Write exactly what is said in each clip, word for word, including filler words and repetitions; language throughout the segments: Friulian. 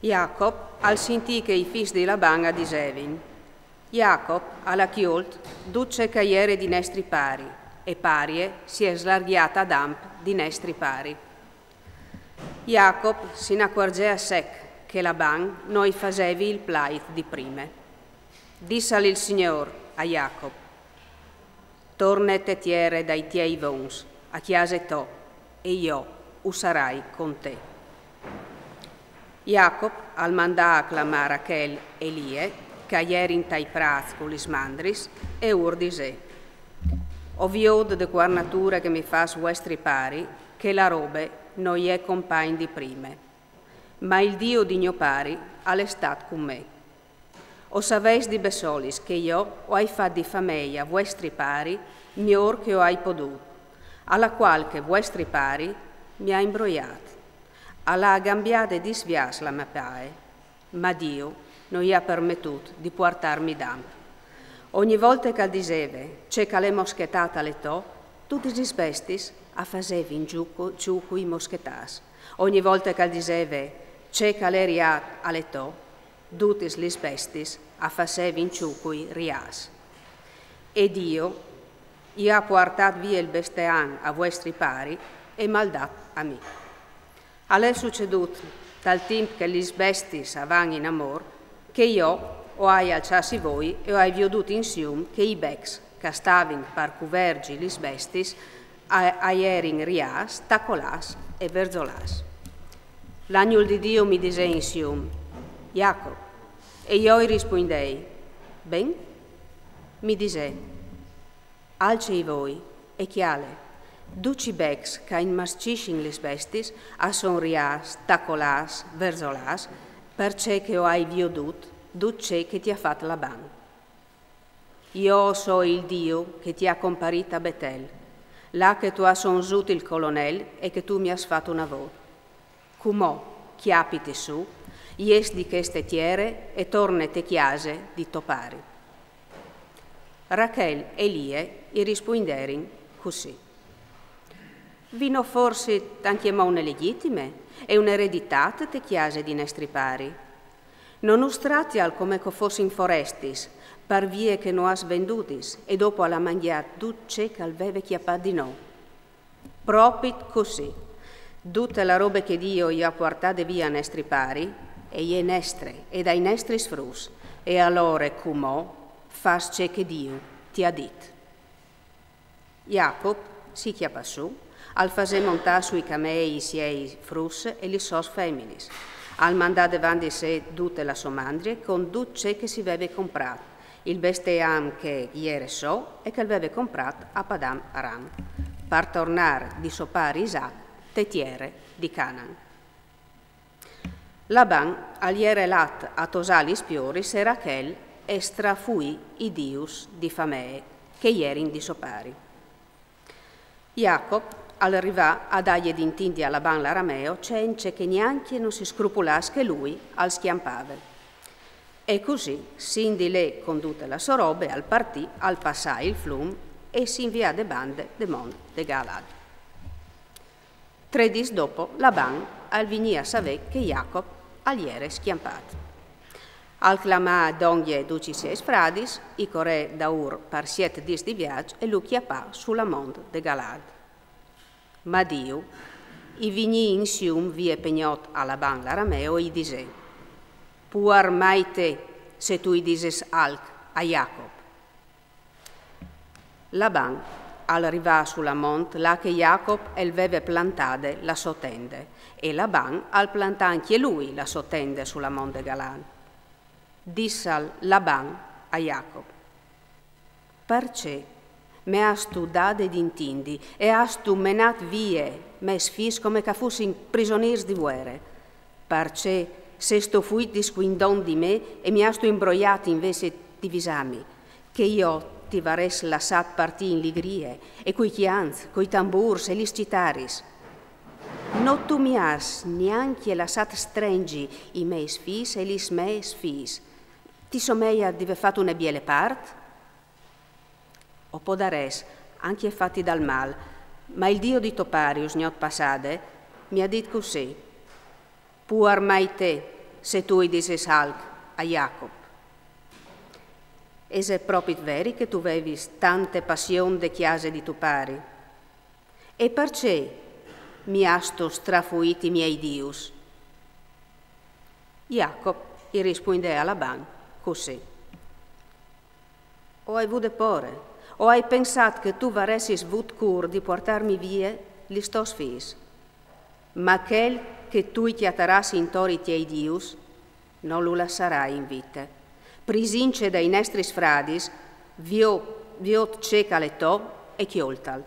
Jacob al sintì che i fis di Laban a disevin: Jacob al à cjolt dut ce che a jere di nestri pari, e parie si è slargjât adamp di nestri pari. Jacob si inacuarzè a sec che Laban no i fasevi il plait di prime. Dissal il Signôr a Jacob: Torne te tiere dai tiei vons, a cjase tô, e jo u sarai cun te. Jacob al mandà a clamâ Rachel e Lie, che a jerin tai prâts cu lis mandris, e ur disè: O viôt de cuâr nature che mi fâs vuestri pari, che la robe no je compagn di prime. Ma il Diu di gno pari al è stât cun me. O savês di bessolis che jo o ai fat di fameie a vuestri pari miôr che o ai podût, a la cuâl che vuestri pari mi à imbroiât. Al à gambiât e disviât la mê paie, ma Diu no i à permetût di puartârmi damp. Ogni volte che al diseve: Ce che al è moschetât al è to, dutis lis bestiis a fasevin çû cui moschetâts. Ogni volte che al diseve: Ce che al è riât al è to, dutis lis bestiis a fasevin çû cui riâts. E Diu i à puartât vie il besteam a vuestri pari e mal dât a mi. Al è sucedût, tal timp che lis bestiis a van in amôr, che jo o ai alçâts i voi e o ai viodût in sium che i becs che a stavin par cuverzi lis bestiis a, a jerin riâts, tacolâts e verzolâts. L'agnul di Diu mi disè in sium: Jacob. E jo i rispuindei: Ben? Mi disè: Alce i voi e cjale, ducj i becs che a inmascissin lis bestiis a son riâts, tacolâts, verzolâts, parcè che o ai viodût dut ce che ti à fat Laban. Jo o soi il Diu che ti à comparît a Betel, là che tu âs onzût il colonel e che tu mi âs fat una vot. Cumò cjapiti sù, jes di cheste tiere e torne te cjase di to pari. Rachel e Lie i rispuinderin cussì: Vino forsit ancjemò une legjitime e une ereditât te cjase di nestri pari? No nus tratial come che o fossin forestis, par vie che no âs vendudis e dopo al à mangjât dut ce che al veve cjapât di nô. Propit cussì. Dute la robe che Diu i à puartade vie a nestri pari e je nestre e dai nestris fruts, e alore cumò fâs ce che Diu ti à dit. Jacob si cjapà sù, al fasè montâ sui camei i siei fruts e lis sôs feminis. Al mandà devant di se dute la sô mandrie cun dut ce che si veve comprât, il besteam che jere so e che al veve comprât a Padan Aram, par tornâr di so pari Isac te tiere di Canan. Laban al jere lât a tosâ lis pioris e Rachel e strafuì i dius di famee che jerin di so pari. Jacob al rivà a dâi d'intindi a Laban l'arameo cence che gnancje no si scrupulàs che lui al scjampave. E cussì, sindi lé cun dute la sô robe, al partì, al passà il flum e si invià de bande de mont de Galaad. Trê dîs dopo, Laban al vignì a savê che Jacob al jere scjampât. Al clamà dongje ducj i siei fradis, i corè daûr par siet dîs di viaç e lu cjapà su la mont de Galaad. Ma Diu i vignì insium vie pe gnot a Laban l'arameo e i disè: Puar mai te, se tu i disis alc a Jacob. Laban al rivà su la mont là che Jacob el veve plantade la sô tende, e Laban al plantà ancje lui la sô tende su la mont de Galaad. Dissal Laban a Jacob: Parcè me âstu dade d'intindi e âstu menât vie mês fîs come che a fussin prisonîrs di vuere? Parcè sêstu fuit discuindon di me e mi âstu imbroiât invezit di visâmi, che jo ti varès lassât partî in ligrie, e cui cjants, cui tambûrs e lis citaris. No tu mi âs gnancje lassât strengi i mês fîs e lis mês fiis. Ti someie di vê fat une biele part? O podarès ancje fâti dal mâl, ma il Diu di to pari, usgnot passade, mi à dit cussì: Puar mai te, Se tu i disis alc a Jacob. Ese propit veri che tu vevis tante passion de cjase di to pari? E parcè mi astu strafuit i miei dius? Jacob i rispuindè a Laban cussì: O ai vude pôre, o ai pensât che tu varessis vût cûr di puartâmi vie lis tôs fiis. Ma chel che tu i cjatarâs intor i tiei dius, no lu lassarai in vite. Prisince dai nestris fradis, viôt ce che al è to e cjoltal.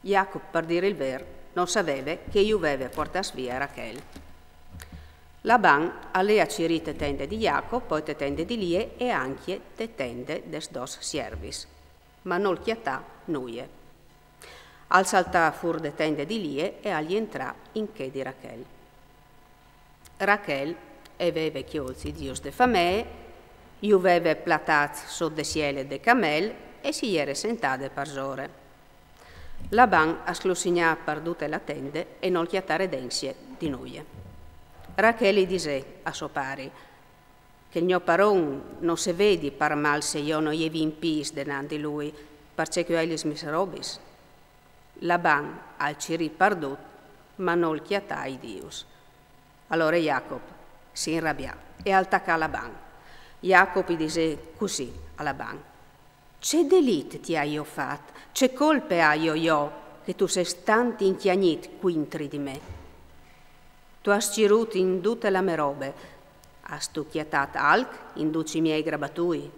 Jacob, par dî il vêr, no saveve che ju veve puartâts vie Rachel. Laban al lè a cirî te tende di Jacob, po te tende di Lie e ancje te tende des dôs siervis, ma nol cjatà nuie. Al saltà fûr de tende di Lie e al jentrà in chê di Rachel. Rachel e veve cjolts i dius de famee, ju veve platâts sot de siele de camel e si jere sentade parsore. Laban al sclussignà par dute la tende e nol cjatà redencie di nuie. Rachel i disè a so pari: Che il gno paron no se vedi par mâl se jo no jevi in pîts denant di lui, parcè che o ai lis mês robis. Laban al cirì pardut, ma nol cjatà i dius. Alore Jacob si inrabià e al tacà Laban. Jacob i disè cussì a Laban: Ce delit ti ai jo fat? Ce colpe aio jo che tu sês tant incjagnît cuintri di me? Tu âs cirût in dute la mê robe, âstu cjatât alc in ducj i miei grabatui?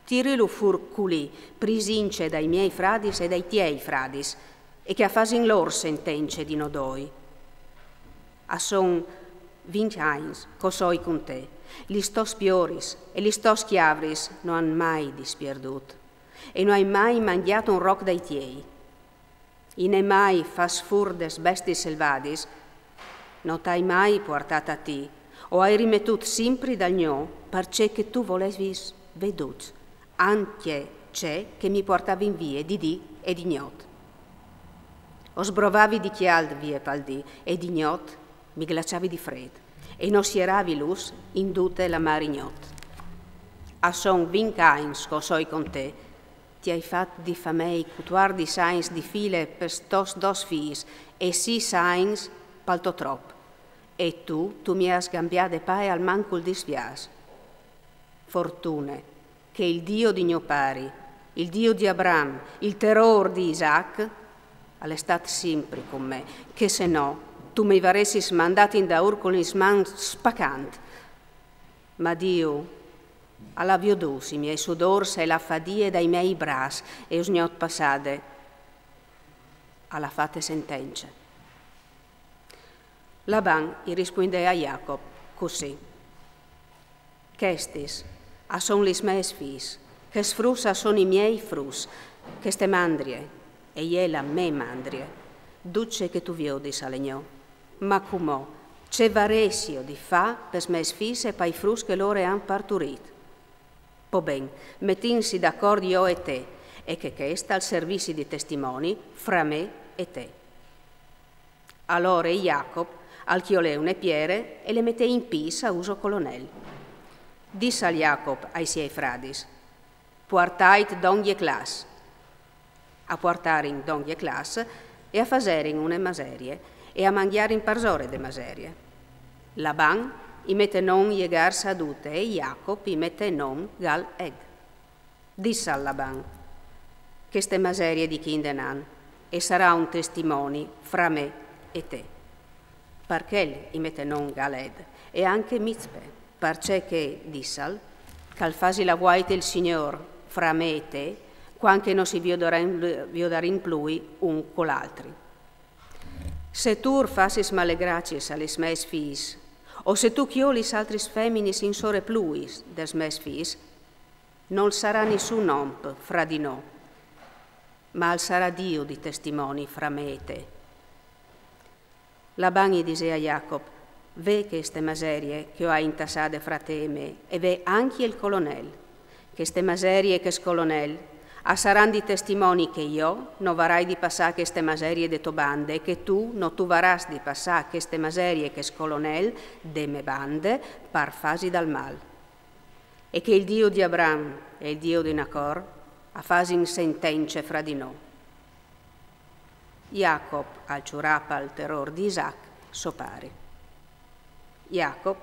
Tirilu fûr culì, prisince dai miei fradis e dai tiei fradis, e che a fasin lôr sentence di no doi. A son vincj agns che o soi cun te. Lis tôs pioris e lis tôs cjavris no àn mai dispierdût, e no ai mai mangjât un roc dai tiei. I n'è mai fats fûr des bestiis selvadis, no t'ai mai puartât a ti, o ai rimetût simpri dal gno, parcè che tu volevis vê ducj, ancje ce che mi puartavin vie di dì e di gnot. O sbrovavi di cjalt vie pal dì e di gnot mi glaçavi di frêt, e no sieravi lûs in dute la mari gnot. A son vincj agns che o soi cun te, ti ai fat di famee cutuardis agns di file pes tôs dôs fiis e sîs agns pal to trop, e tu, tu mi âs gambiade pae almancul dîs viâs. Fortune che il Dio di gno pari, il Dio di Abram, il terôr di Isaac, al è stât simpri cun me, che se no tu mi varessis mandât indaûr cu lis mans spacant. Ma Diu al à viodût i miei sudôrs e la fadie dai miei braçs e usgnot passade al à fate sentence. Laban i rispuindè a Jacob cussì: Chestis a son lis mês fiis, chescj fruts a son i miei fruts, cheste mandrie e je la mê mandrie, dut ce che tu viodis al è gno. Ma cumò, ce varessio di fâ pes mês fiis e pai fruts che lôr a àn parturît? Po ben, metìnsi d'acort jo e te, e che chest al servissi di testimoni fra me e te. Alore Jacob al cjolè une piere e le metè in pîts a uso colonel. Dissal Jacob ai siei fradis: Puartait dongje claç. A puartarin dongje claç e a faserin une maserie e a mangjarin parsore de maserie. Laban i metè non jegârs a dute e Jacob i metè non Gal-Ed. Dissal Laban: Cheste maserie di chi indenant e sarà un testimoni fra me e te. Par chel i metè non Gal-Ed e ancje Mizpe, parcè che, dissal, che al fasi la vuaite il Signôr fra me e te, cuant che no si viodarìn, viodarìn plui un cul altri. Se tu ur fassis male graciis a lis mês fiis, o se tu cjolis altris feminis in soreplui des mês fiis, nol sarà nissun om fra di nô, ma al sarà Diu di testimoni fra me e te. Laban i disè a Jacob: Ve cheste maserie che o ai intassade fra te e me, e ve ancje il colonel. Cheste maserie e chest colonel A saran di testimoni che jo no varai di passà cheste maserie de to bande, e che tu no tu varàs di passà cheste maserie che scolonel de me bande, par fasi dal mal. E che il Dio di Abram e il Dio di Nacor a fasin sentence fra di no. Jacob al ciurà pal terror di Isaac, so pari. Jacob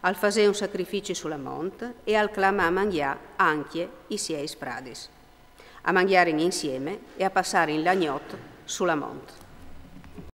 al fasè un sacrifici su la mont e al clamà a mangià ancje i siei fradis. A mangiarin insieme e a passarin la gnot su la mont.